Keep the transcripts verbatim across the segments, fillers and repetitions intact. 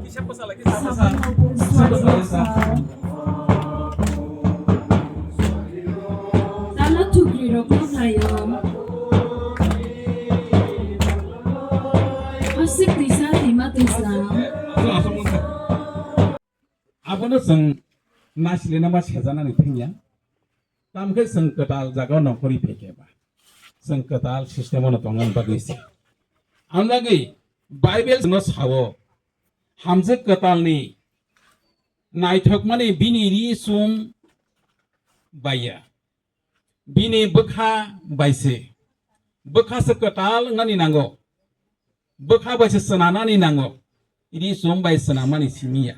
Kisa bwsala, kisa bwsala, kisa bwsala, kisa. Tala thukri rokno khlaio. Aswk twisa, twima twisa. Abono chwng nasilina ma sejanani thangya. Tamkhe chwng kwtal jagao nongkhorwi phaikhe ba. Chwng kwtal system-o no tongna bagwi se. Ang bagwi Bible no sao, hamjwk kwtalni naithokmani bini ri sum baiya. Bini bwkha bai se. Bwkha se kwtal wngnani nango. Bwkha bai se swnanani nango. Ri sum bai swnamani simiya.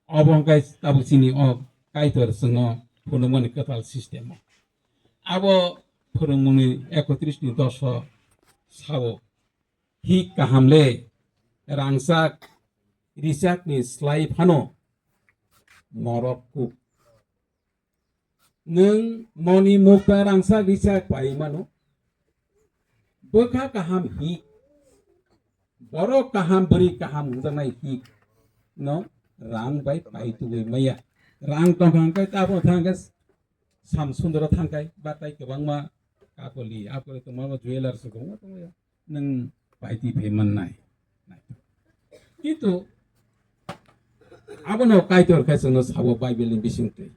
Obo hwnkhe tabuk chini o Kaitor chwngno phunukmani kwtal system-o. Abo phwrwngmungni ekotris ni doso sao, hik kaham le rangchak richakni slai phano morok kuk. Nwng moni mukta rangchak richak pai mano. Bwkha kaham hik. Borok kaham, bwrwi kaham wngjaknai hik no rang bai pai tubui maya. Rang tongkha hwnkhe tabuk thangkhe Sam Sundoro thangkhai, ba tai kwbangma kakoli, akoli tongma jewellers kwbangma tongmaya. Nwng paiti phe mannai. Kintu abono Kaitor khe chwngno sabo Bible ni bisingtwi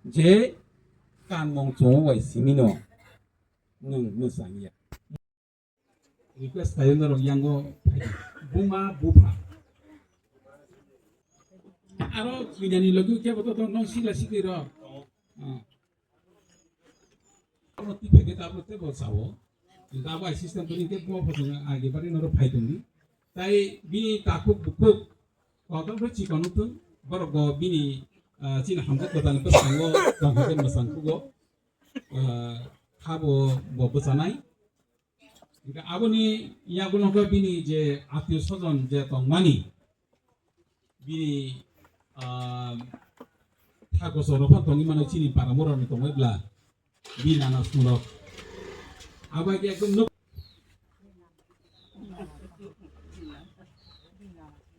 je kanmung chwng bai simino nwng mwchangya. Request khayo norok yango buma bupha. Aro swinani logi khe bo to tong sikla sikli rok. Ah. Abo twi phai khe tabuk tei bo sao. Abo ai system toni khe bo photo age bari norok phai tongdi. Tai bini takhuk bukhuk kotor khe chikon wngthung. Borok bo bini, ah, chini hamjak kwtal ni bwskango tong khe mwchang thugo. Ah, kha bo bo bwchanai. Hingke aboni yagulo hingke bini je atio sojon je tongmani, bini, ah, thakoso rok phan tongwi mano chini para mora ni tongwi bla, bini nana sungrok. Abo hai khe ekdom nuk-,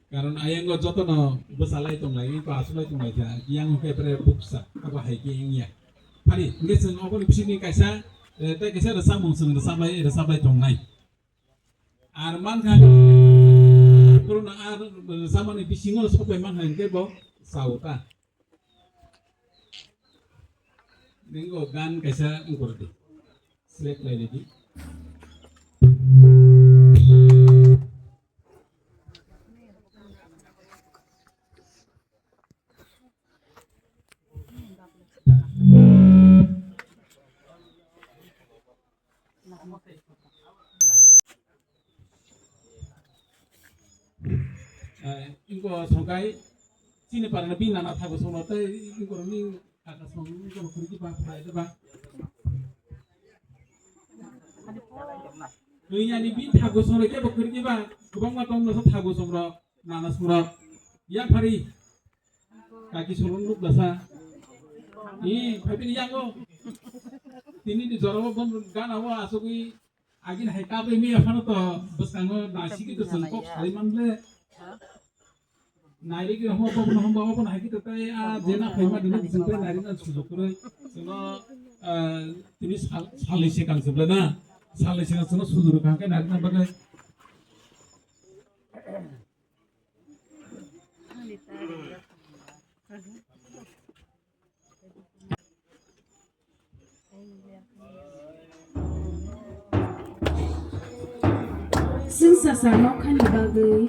Karon ayang o joto no bwsa lai tong lai, ko asu lai tong lai kha, yang khe pre buksa, abo hai khe yang ya. Phani, hingke chwng oboni bisingni kaisa, eh, tei kaisa rwchapmung chwng rwchap lai, rwchap lai tong nai. Ar man kha, korona ar rwchapmani bisingo sok pai man kha hingke bo sao ta. Ningo gan kaisa ungkor di. Select lai di. Eh, ingko songkai chini parana bini nana thago songno tei ingko ni kaka song ingko khuriki ba phai ba. Dunia ni bini thago songno kebo khuriki ba, kwbangma tongno sa thago songno. Nana surak. Ya phari. Kaki solong nuk dasa. Ni, phaibini yango. Tini ni jorabo bon gana o asugui. Agin hai kabe mi aphano to bwskango nasigi to chwng kok salai manle. Nairi ki homo bokno homba obo hai ki to tai a jena phaima dini chwng tai nairi na sujok kwrwi. Chwngno, ah, tini sal, salni swkang chwng na. Salni swkang chwngno sujuru kha khe nairi na bagwi. Chwng sasa nokhani bagwi